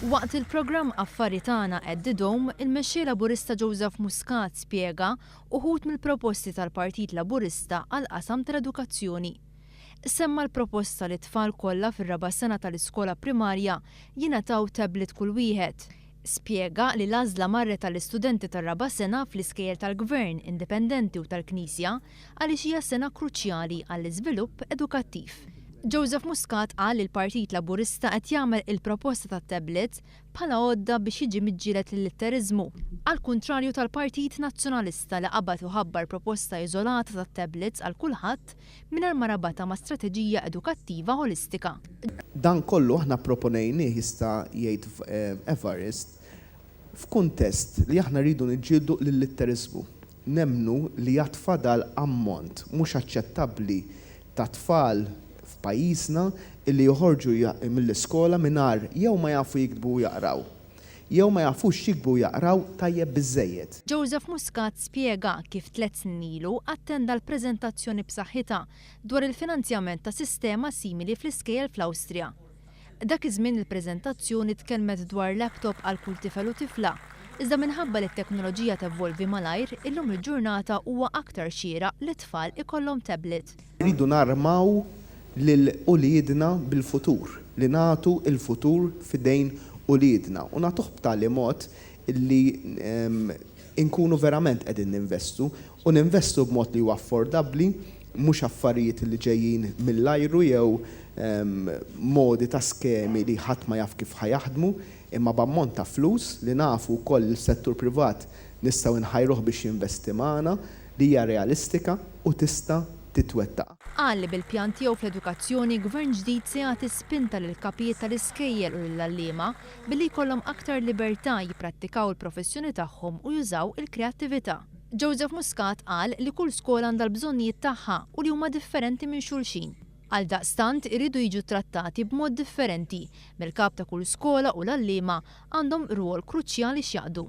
Waqt il-programm Affari Tagħna at the Dome, il-Mexxej Laburista Joseph Muscat spjega uħud mill-proposti tal-Partit Laburista għall-qasam tal-edukazzjoni. Semma l-proposta li t-tfal kollha fir-raba' sena tal-iskola primarja jingħataw tablet kull wieħed. Spjega li l-għażla marret għall-istudenti tar-raba' sena fl-iskejjel tal-Gvern, indipendenti u tal-Knisja għaliex hija sena kruċjali għall-iżvilupp edukattiv. Joseph Muscat qal li l-Partit Laburista qed jagħmel il-proposta tat-tablets bħala għodda biex jiġi miġġieled l-illitteriżmu, għall-kuntrarju tal-Partit Nazzjonalista li qabad u ħabbar proposta iżolata tat-tablets għal kulħadd mingħajr ma rabatha ma' strateġija edukattiva ħolistika. Dan kollu aħna pproponejnieh, jista' jgħid Evarist, f'kuntest li aħna rridu niġġieldu l-illitteriżmu. Nemmnu li għad fadal ammont mhux aċċettabbli ta' tfal f'pajjiżna illi joħorġu mill-iskola mingħajr jew ma jafu jiktbu u jaqraw, jew ma jafux jiktbu u jaqraw tajjeb biżżejjed. Joseph Muscat spjega kif tlett snin ilu attenda l-preżentazzjoni b'saħħitha dwar il-finanzjament ta' sistema simili fl-iskejjel fl-Awstrija. Dak iż-żmien il-preżentazzjoni tkellmet dwar laptop għal kull tifel u tifla, iżda minħabba li t-teknoloġija tevolvi malajr, illum il-ġurnata huwa aktar xieraq li t-tfal ikollhom tablet. Irridu narmaw lil uliedna bil-futur, li nagħtu l-futur f'idejn uliedna u nagħtuh b'tali mod li nkunu verament qegħdin ninvestu u ninvestu b'mod li huwa affordabbli, mhux affarijiet li ġejjin mill-ajru jew modi ta' skemi li ħadd ma jaf kif ħa jaħdmu, imma b'ammont ta' flus li nafu wkoll li s-settur privat nistgħu nħajruh biex jinvesti magħna, li hija realistika u tista' titwettaq. Qal li bil-pjan tiegħu fl-edukazzjoni, Gvern ġdid se jagħti spinta lill-kapijiet tal-iskejjel u lill-għalliema billi jkollhom aktar libertà jipprattikaw il-professjoni tagħhom u jużaw il-kreattività. Joseph Muscat qal li kull skola għandha l-bżonnijiet tagħha u li huma differenti minn xulxin. Għaldaqstant iridu jiġu ttrattati b'mod differenti, mill-kap ta' kull skola u l-għalliema għandhom rwol kruċjali x'jaqdu.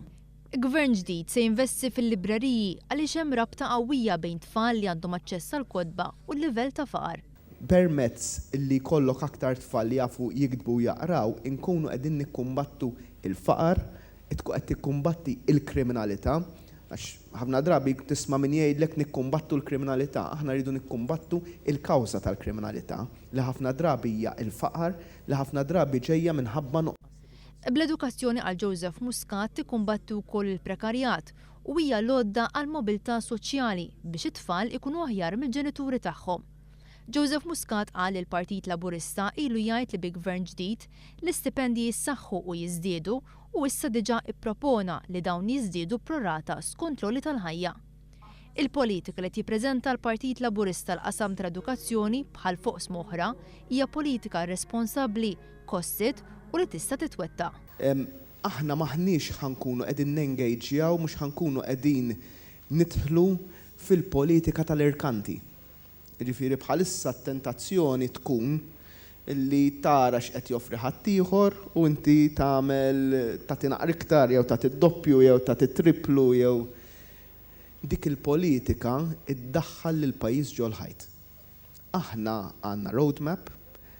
Gvern ġdid se jinvesti fil-libreriji għaliex hemm rabta qawwija bejn tfal li għandhom aċċess għall-kotba u l-livell ta' faqar. Permezz li jkollok aktar tfal li jafu jiktbu u jaqraw inkunu qegħdin nikkumbattu l-faqar, tkun qed tikkumbatti l-kriminalità, għax ħafna drabi tisma' min jgħidlek nikkumbattu l-kriminalità, aħna rridu nikkumbattu l-kawża tal-kriminalità, li ħafna drabi hija l-faqar, li ħafna drabi ġejja minħabba nuqqas. Bl-edukazzjoni qal Joseph Muscat tikkumbatti wkoll il-prekarjat u hija l-għodda għall-mobilità soċjali biex it-tfal ikunu aħjar mill-ġenituri tagħhom. Joseph Muscat qal li l-Partit Laburista ilu jgħid li bi Gvern ġdid, l-istipendji jissaħħu u jiżdiedu u issa diġà ippropona li dawn jiżdiedu pro rata skont l-għoli tal-ħajja. Il-politika li qed jippreżenta l-Partit Laburista l-qasam tal-edukazzjoni, bħal f'oqsma oħra, hija politika responsabbli, costed u li tista' titwettaq. Aħna m'aħniex ħa nkunu qegħdin nengejġjaw, mhux ħa nkunu qegħdin nidħlu fil-politika tal-irkanti. Jiġifieri bħalissa t-tentazzjoni tkun li tara x'qed joffri ħaddieħor u inti tagħmel tagħti naqra iktar jew tagħti d-doppju jew tagħti t-triplu jew dik il-politika ddaħħal lill-pajjiż ġol-ħajt. Aħna għandna roadmap,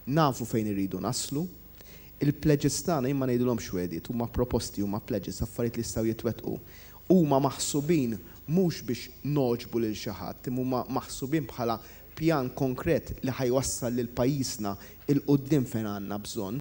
nafu fejn irridu naslu, il-pledges tagħna jien ma ngħidilhomx wegħdiet, huma proposti, huma pledges, affarijiet li jistgħu jitwettqu. Huma maħsubin mhux biex nogħġbu lil xi ħadd, imma huma maħsubin bħala pjan konkret li ħa jwassal lil pajjiżna 'l quddiem fejn għandna bżonn.